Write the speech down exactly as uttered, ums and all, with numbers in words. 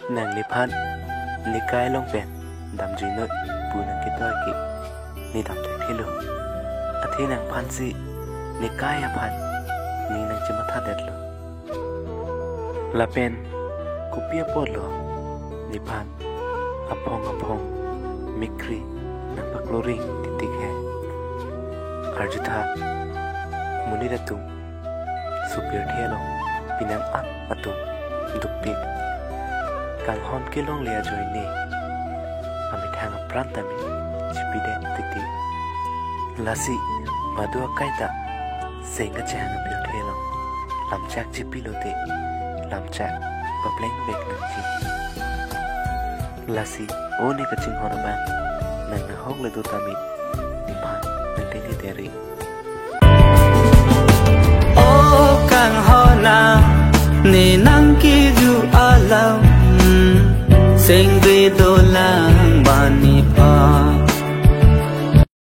Nangliphan ne kai along pen damjuinoi pu nangketoi ke ne dam thekthelo. Athe nangphansi ne kai aphan ne nangchematha detlo. Lapen kopi apotlo nephan aphong aphong mikri nangpakloring titik he? Arjutha, monit atum sopirthe along pinang-an atum dukpik. Kanghon kelongle ajoine amethang apran tame chipidet titi. Lasi madu akai ta seng kachehang apirthe along lamchak chipilote lamchak paplengvek nangji. Lasi o ne kachinghon abang, nang nahok le do tame nephan nangtengke deri. O kanghon a, ne nangkiju alam, sengve dolang ba nephan.